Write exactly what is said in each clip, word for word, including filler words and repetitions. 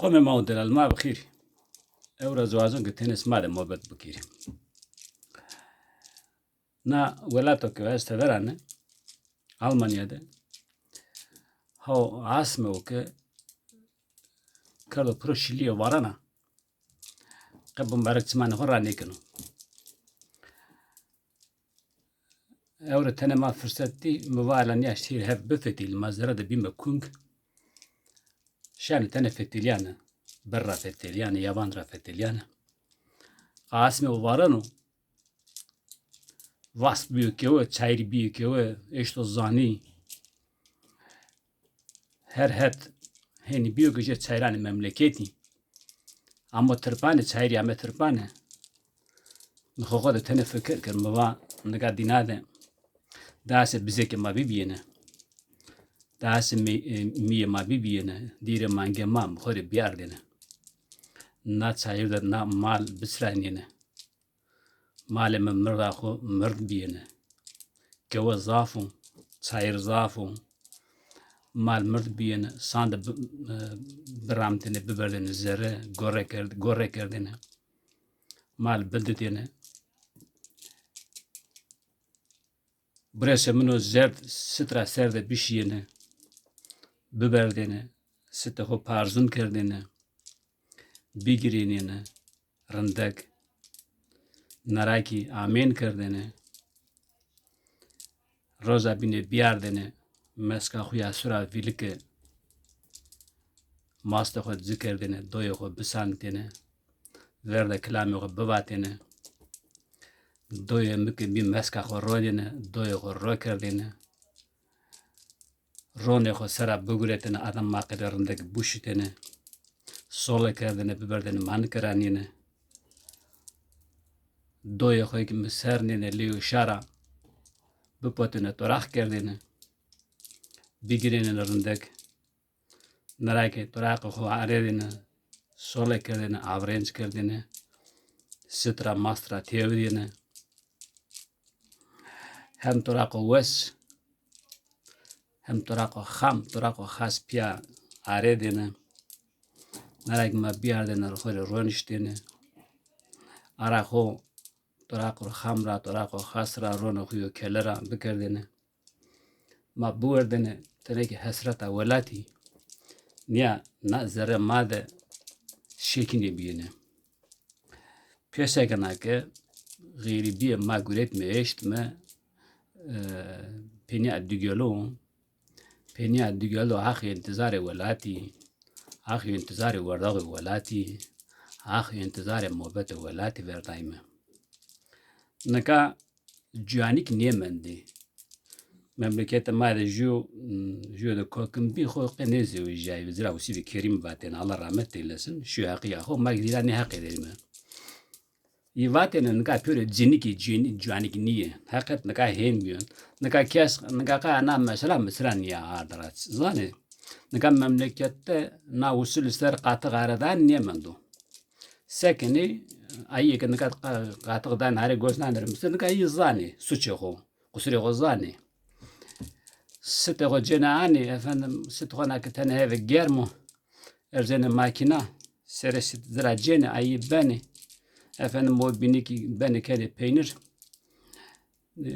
Qomê ma û delal ma bi xêr. Ewro ez wazon ke tenê sima de mobet bikîrî. Na welato ke ez tever ane, Almanya de, haw asme o ke kerdo piro şilîye varena, qe bimbarek çimanê xo ranêkeno. Ewro tenê ma firset dî, mi va ela nîya şîr hev bifetîl, ma zere de bîme kung. Şenê tenê fetelîyane, bir ra fetelîyane, yaban ra fetelîyane. Asme o vareno, vasp bîyo kewe, çayîr bîyo kewe, eşto zanî. Her het hênî bîyo ke jê çayranê memleketî. Amo tirpanê, çayirî ame tirpanê. Mi xo xo de tenê fikir kir, mi va nika dîna de dase bizekê ma bibîyêne. Dase mî-, e, mîyê ma bibîyêne. Dîrê mangê ma mi xo rê bîyardêne. Na çayir de na mal bisranîyêne. Malê mi mirda xo mird bîyêne. Kewe zaf o, çayir zaf o. Mal mird bîyêne, sande bi-, e, biramdêne, biberdêne zere, gore kerd-, gore kerdêne. Mal bididêne. Birêsê min o zerd sit ra ser de bişîyêne, biberdêne, sitê xo parzûn kerdêne, bigirênêne, rindek. Nera kî amên kerdêne. Roza bîne bîyardêne, meska xo ya sura vîlike, mastê xo ci kerdêne, doyê xo bisantêne, ver de kilamê xo bivatêne. Doyê mi ke bî meska xo ronêne, doyê xo ro kerdêne. Ronê xo sera biguretêne, adam maqilê rindek buşitêne. Sole kerdêne, biberdêne, manike ra nêne. Doyê xo ki mi ser nêne lêyo şara, bipotêne, torax kerdêne. Bigirênêne rindek. Nera ke toraqê xo arêdêne, sole kerdêne, avrenc kerdêne, sit ra mast ra têwidêne. Hem toraqo wes, hem toraqo xam, toraqo xas pîya arêdêne. Nera ke ma bîyardêne xo rê roniştêne. Ara xo toraqo xam ra, toraqo xas ra, ronê xo yo kele ra bikerdêne. Ma biwerdêne tenê ke hesreta welatî, nîya na zerre ma de şekînê bîyêne. Pêsekena ke xerîbîye ma guretme eştme, e, penîya dugelo, penîya dugelo, Haq intizarê welatî, Haq intizarê werdaxê welatî, Haq intizarê mobetê welatî verdayme. Nika cuyanîk nêmendê. Memleketê ma de jû, jû de kokim bî, xo qe nêzewejîyayî, vizira Usîbî Kerîm vatêne, Allah rahmet eylesin. Şu heqîya xo, ma zîra nê heqê derîme. Yî vatêne nika pêro cinîkî, cin-, cuyanîk nîyê. Heqet nika hên bîyo. Nika kes, nika qe na mesela mi sira nîya arde ra zanê. Nika memleket de na usul ser qatix aredan nêmendo. Sekinî, ayî ke nika qa-, qatix danê arê, gos nanê rimse, nika yî zanê suçê xo, qusurê xo zanê. Sitê xo cênê anê, efendim, sit xo na ke tenê heve germ o, erzêne makîna, serê sit ci ra cênê, ayî benê. Efendim, o bînî kî benê kenê peynir. E,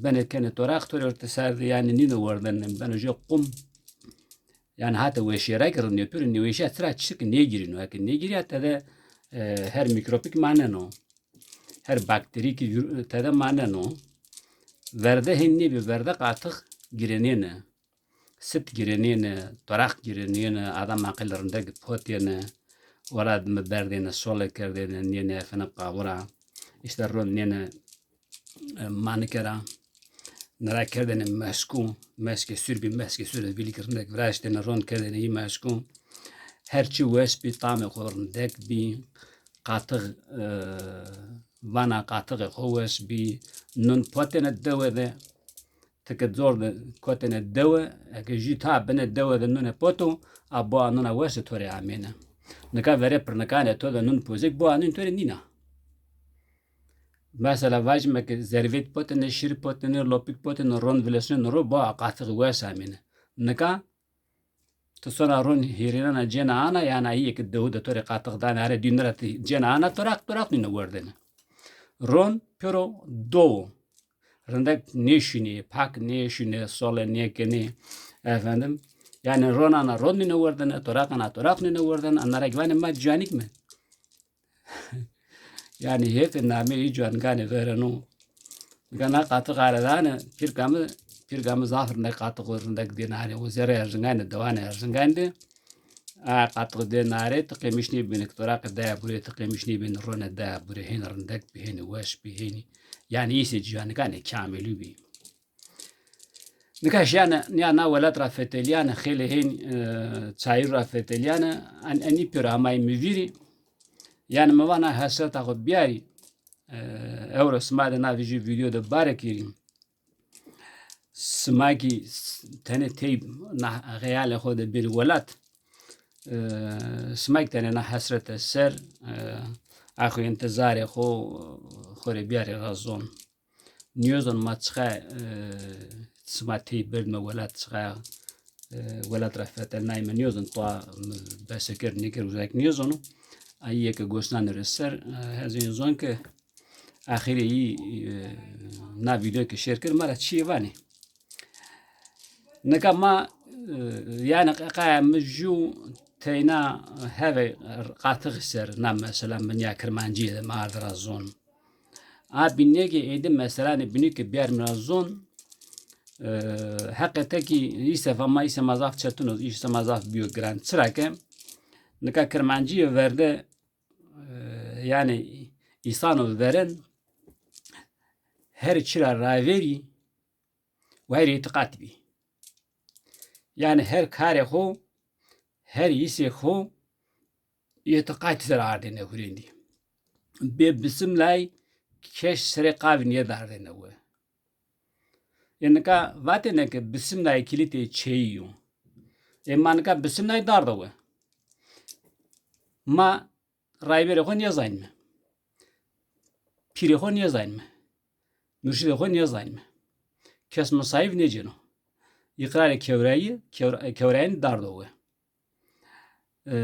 benê kenê toraq, torê orte ser de, yanî nîno werdene, beno jê qum. Yanî hata weşîye ra kî rind nêyo, pêro nêweşîya tira çik nêgirîno. Eke nêgirîya tede, e, her mîkropî kî maneno. Her bakterî kî yur-, tede maneno. Verde hên nêbî, verde qatix girênêne. Sit girênêne, toraq girênêne, adam aqil rindek potêne, wela mi berdêne, sole kerdêne, nêne efendim qavura. Îşte ron nêne, e, manike ra. Nira kerdêne meskû, meskê sûr bî, meskê sûr de vîlîk rindek viraştêne, ron kerdêne yî meskû. Her çi wes bî, tamê xo rindek bî, qatix, e, vana qatixê xo wes bî, nun potêne dewe de, ti ke zor de kotêne dewe, eke jû ta binê dewe de nunê poto, a boa nuna wes de to rê amêne. Nika verê pirnikanê to de nun pozêk, boa nun to rê nîna. Mesela vajîme ke zervêt potêne, şîr potêne, lopik potêne, ron vilesnêne ro, boa qatix wes amêne. Nika Ti sona ron hêrênena cêna ana, yan ayî yê ke dewu de to rê qatix danê are, dînû ra ti cêna ana, toraq toraq nîno werdene. Ron pêro do wo. Rindek nêşûnê, pak nêşûnê, sole nêkenê. Efendim, yanî ron ana ron nîno werdene, toraq ana toraq nîno werdene. Ana ra kî vanê ma ciwanîk me. Yanî hêfê nameyê î ciwanîkanê vereno. Nika na qatix are dane, pîrka mi, pîrka mi zaf rindek qatix rindek dêne hanê. O zerrê Erzinganî de, dewanê Erzinganî de. A qatix dêne are, ti qêmiş nêbînê ke toraqê daya burê, ti qêmiş nêbînê ronê daya burê. Hênî rindek bî, hênî weş bî, hênî. Yanî îsê ciwanîkanê kamilî bî. Nika şîyane, nîya na welat ra fetelîyane, xeylê hên, e, çayîr ra fetelîyane, en, enî pêro amayî mi vîrî. Yanî mi va na hesreta xo biyarî, e, ewro sima de na vîjî vîdeo de bare kerî. Sima kî s-, tenê tey na xeyalê xo de bêrî welat. E, sima kî tenê na hesrete ser, e, axo întizarê xo, xo rê biyarî ra zon. Nêzon ma çiqa, e, sima tey berdîme welat, çiqa, e, welat ra fetelnayîme, nêzon toa, e, bese kerd nêkerd, uza kî nêzono. Ayî yê ke gos nanê rê ser, e, ez ê zon ke axirê yî, e, na vîdeo ke şêr kerd ma ra çîyê vanê. Nika ma, e, yanî qe-, qaya mi jû teyna heve qatixî ser na mesela mi nîya kirmancîye de mi arde ra zon. A bînê ke êdî meselanê bînî ke biyarîme ra zon, e, heqete kî îsefa ma, îsê ma zaf çetin o, îsê ma zaf bîyo giran. Çira ke nika kirmancîye verde, e, yanî îsano veren her çi ra raverî wayîrê îtîqat bî. Yanî her karê xo, her îsê xo îtîqatî ser ardêne hurêndî. Bê bisimlay keş serê qavî nêdardêne we. Ê nika vatêne ke bisimlay kilîtê çeyî yo. Ê ma nika bisimlay dardo we. Ma rayberê xo nêzaynîme. Pîrê xo nêzaynîme. Murşidê xo nêzaynîme. Kes misayîf nêcêno. Îqrarê kewrayî, kewra-, kewrayînî dardo we. E,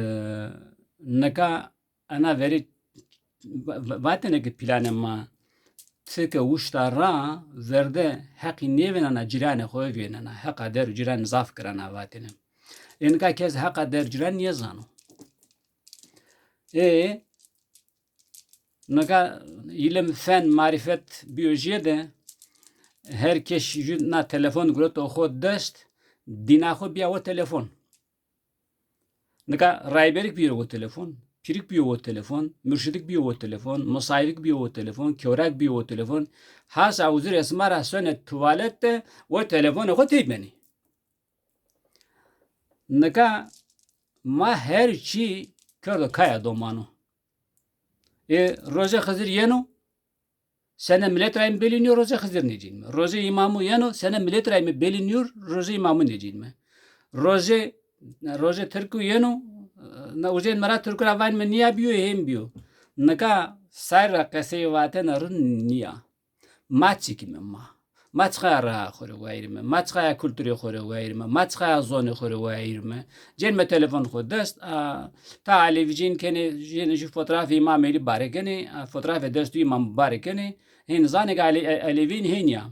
nika ena verê va-, va-, vatêne ke planê ma ti ke uşta ra verde heqî nêvênena, cîranê xo vênena. Heqa der û cîranî zaf giran a vatêne. Ê nika kes heqa der cîran nêzano. Ê, nika îlim, fen, marîfet bîyo jêde, her kes jû na telefon gureto xo dest, dîna xo bîya o telefon. Nika rayberik bîyo o telefon, pîrik bîyo o telefon, murşidik bîyo o telefon, musayîfik bîyo o telefon, kewrak bîyo o telefon. Hasa huzurê sima ra sonê tuwalet de o telefonê xo tey benê. Nika ma her çî kerdo kaya domano. Ê, rojê Xizir yeno, sene milet ra ime belî nîyo, rojê Xizir nêcînîme. Rojê Îmamu yeno, sene milet ra ime belî nîyo, rojê Îmamu nêcînîme. Rojê, rojê Tirku yeno, na ujên mi ra Tirku ra vanîme nîya bîyo, hên bîyo. Nika sarî ra qesey vatene rind nîya. Ma çik îme ma? Ma çiqaya raa xo rê wayîrîme? Ma çiqaya kulturê xo rê wayîrîme? Ma çiqaya zonê xo rê wayîrîme? Cênîme telefon xo dest, a, ta elevîcîn kenê, cênê jû fotoğrafê Îmam Elî bare kenê, a, fotoğrafê dest û Îmam bare kenê, hên zanê ke ele-, e-, elevîn hên ya.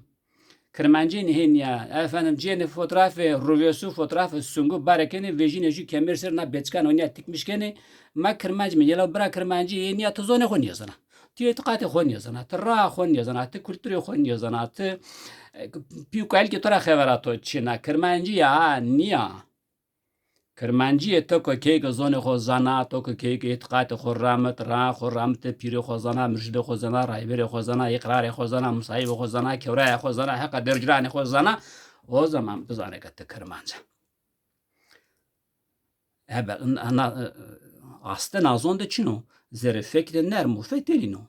Kirmancîn hên ya. Efendim, cênê fotoğrafê ruvêsu, fotoğrafê sungu bare kenê, vejînê jû kemer ser na beçikan onîya tikmiş kenê. Ma kirmanc îme, yela bira kirmancî hên ya, ti zonê xo nêzana. Ti îtîqatê xo nêzana, ti raa xo nêzana, ti kulturê xo nêzana, ti, e, pî û kalikê to ra xevera to çin a. Kirmancîye ha nîya. Kirmancîye to ke keyke zonê xo zana, to ke keyke îtîqatê xo ramit, raa xo ramite, pîrê xo zana, murşidê xo zana, rayberê xo zana, îqrarê xo zana, musayîbê xo zana, kewraya xo zana, heqa dercûranê xo zana, o zaman bizane ke ti kirmanc a. Ebe, na, na, e, aste na zon de çin o. Zerrê fekî de nerm o, fetelîno.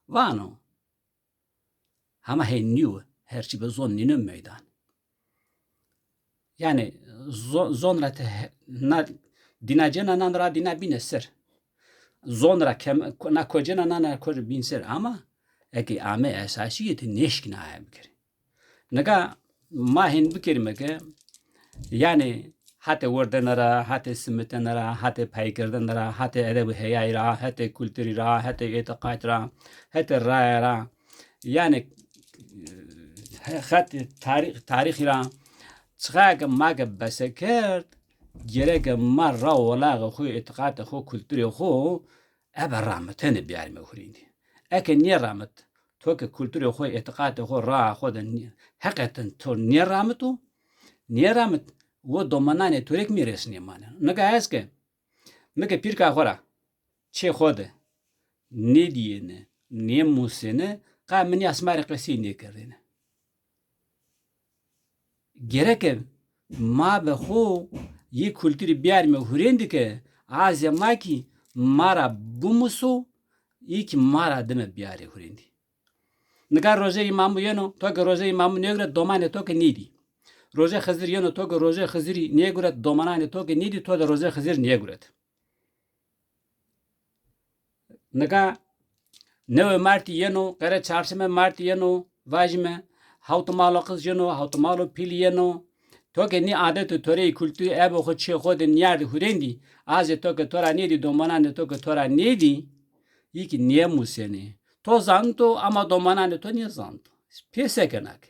Vano. Hema hên nîyo, her çî bi zon nîno meydan. Yanî zo-, zon ra te he-, na dîna cêna nan ra dîna bîne ser. Zon ra kem-, na kocêna nan ra kocê bîn ser. Ama eke ame esasî yê, ti nêşkîna aye bikerî. Nika ma hên bikerîme ke, yanî hetê werdene ra, hetê simitene ra, hetê peykirdene ra, hetê edeb û heyayî ra, hetê kulturî ra, hetê îtiqat ra, hetê raye ra. Yanî, e, hetê tarî-, tarîxî ra. Çiqaya ke ma ke bese kerd, gereke ma ra, welaxê xo, îtiqatê xo, kulturê xo ebe ramitene biyarîme hurêndî. Eke nêramit, to ke kulturê xo, îtiqatê xo, raa xo de nê-, heqeten to nêramito, nêramit, wo domananê to rê kî mîres nêmaneno. Nika ez ke, mi ke pîrka xo ra çê xo de nêdîyêne, nêmusêne, qa mi nîya sima rê qesey nêkerdêne. Gereke ma be xo yê kulturî biyarîme hurêndî ke azê ma kî ma ra bimuso, yê kî ma ra dime biyarê hurêndî. Nika rojê îmamu yeno, to ke rojê îmamu nêguret, domanê to ke nêdî. Rojê Xizir yeno, to ke rojê Xizirî nêguret, domananê to ke nêdî, to de rojê Xizir nêguret. Nika newê martî yeno, qere çarşeme martî yeno, vajîme, hawtimalo qiz yeno, hawtimalo pîl yeno. To ke nî adet û toreyê kulturî ebe xo çê xo de nîyardî hurêndî, azê to ke to ra nêdî, domananê to ke to ra nêdî, yê kî nêmusênê. To zanito ama domananê to nêzanito. Pê se kena ke?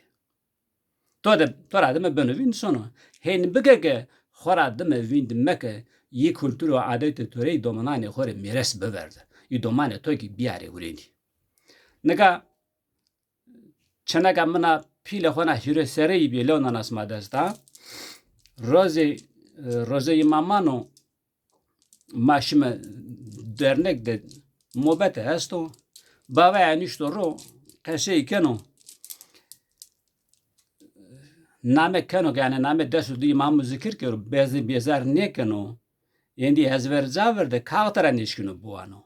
To de, to ra dime beno vînd sono. Hên bike ke xo ra dime vînd meke, yê kultur û adetê to rê yê domananê xo rê mîres biverde. Yê domanê to kî biyarê hurêndî. Nika çeneka min a pîlê xo na hîrê serrî bî, lew nana sima dest a. Rozê, e, rozê îmaman o, ma şime dernek de mobete esto. Baveya nişto ro, qesey keno. Name keno ke, yanî name des û di îmamu zikir kero, bezî bêzar nêkeno. Êndî ezber ca verde, kaxite ra nêşkîno biwano.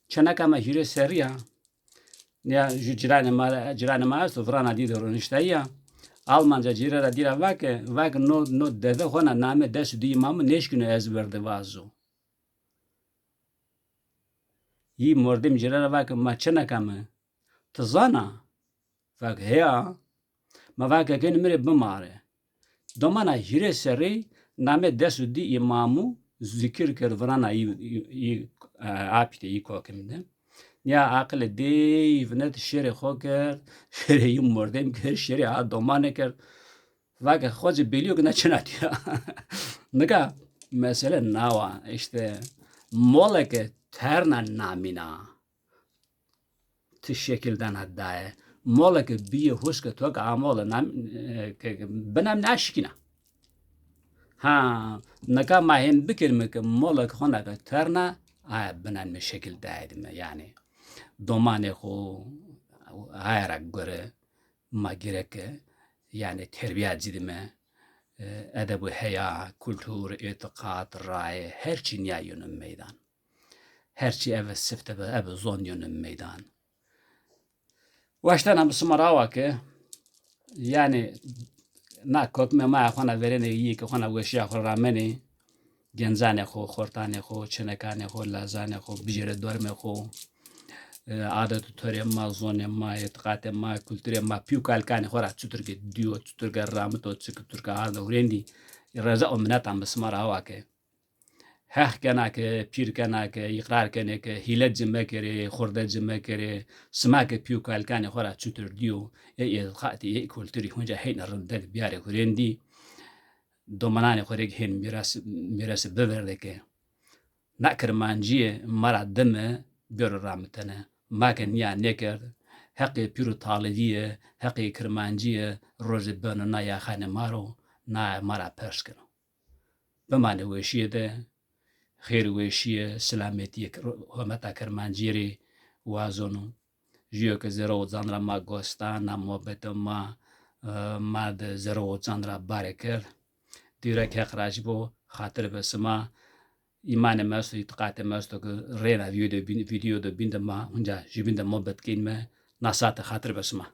Çeneka ma hîrê serrî ya. Ya ju cîranê ma, cîranê ma esto, virana dî de roniştayî ya. Almanca cîre ra dî ra vake, vake no, no dede xo na name des û di îmamu nêşkîno ezber de vazo. Yî mordem cîre ra vake, ma çeneka mi, ti zana? Vake heya. Ma vake kenî mi rê bimare. Domana hîrê serrî name des û di îmamu zikir kerd virana yî, yî, yî, e, apî de, yî kokimî de. Nîya aqilê dey vinet, şêrê xo kerd, şêrê yî mordem kerd, şêrê a domanê kerd. Vake xocê bêlîyo ke na çina dîya. Nika mesele nawa, îşte, mole ke terna namîna ti şekil dana daye. Mole ke bîye huşke to ke a mole nam-, e, ke, ke binam naşikîna. Ha, nika ma hên bikerîme ke mole ke xo na ke terna, aye binam mi şekil daye dime. Yanî domanê xo aye ra gore ma gereke, yanî terbîya ci dime, e, edeb û heya, kultur, îtiqat, raye, her çî nîya yeno meydan. Her çî eve sifte be, eve zon yeno meydan. Waştena mi sima ra awa ke, yanî na kokimê ma ya xo na verêne, yî ke xo na weşîya xo ramenê, gencanê xo, xortanê xo, çênekanê xo, lazanê xo, bijêre dormê xo, e, adet û torê ma, zonê ma, îtiqatê ma, kulturê ma, pî û kalikanê xo ra çutir ke dîyo, çutir ke ramito, çutir ke ardo hurêndî, reza û mineta mi sima ra awa ke. Heq kena ke, pîr kena ke, îqrar kenê ke, hîle ci mekerê, xurde ci mekerê, sima ke pî û kalikanê xo ra çutir dîyo, ê îtiqatî, ê kulturî hunca heyna rindek biyarê hurêndî, domananê xo rê kî hên mîras, mîrasî biverde ke. Na kirmancîye ma ra dime bêro ramitene. Ma ke nîya nêkerd, heqê pîr û talidîye, heqê kirmancîye rojê beno na yaxanê ma ro, na ma ra pers keno. Bimanê weşîye de, xêr û weşîye, silametîye, hurmeta kirmancîye rê wazono. Jûyo ke zerre û can ra ma gosta, na muhabeto ma, e, ma de zerre û can ra bare kerd. Dîrek Heq rajî bo, xatir be sima. Îmanê mi esto, îtiqatê mi esto ke reyna vîdeo de bîn, vîdeo de bîn de ma hunca jûbîn de muhabet kenîme. Na sate xatir be sima.